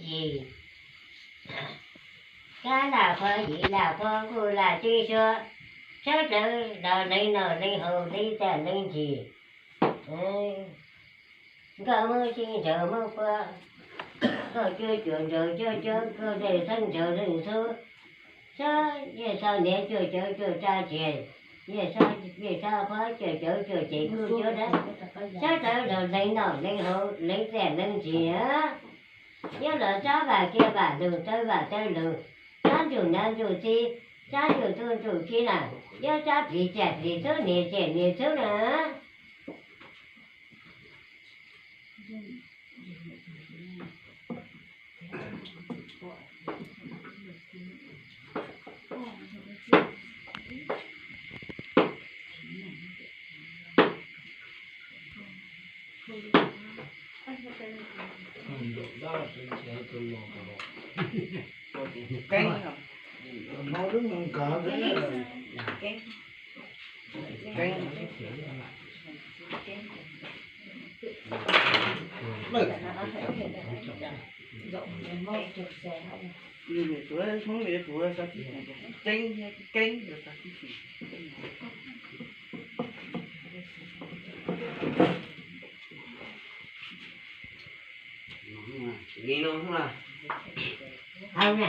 Tsis, kab lam pho yim lam pho nkuj lam teb suab, sawv daws los lees noj lees haus lees txaj lees ntsim. Nkauj Hmoob sib ntshaw Hmoob puab, nkauj cuab cuam ntshaw cuab cuab, nkauj zeej xeeb ntshaw zeej xeeb. Sawv yeej sau niam cuam cawv cuam tsa ces, yeej sau, yeej sau pab cuam cawv cuam ces kuj cuab dab. Sawv daws los lees noj lees haus lees txaj lees ntsim. Yuav los sab vam kiag vam lug, tawv vam tawv lug, sab ntsuj nav ntsuj txiv, sab ntsuj tub ntsuj kiv na, yuav sab plig caj plig txhub, nias caj nias txhub na. Li no xwb na.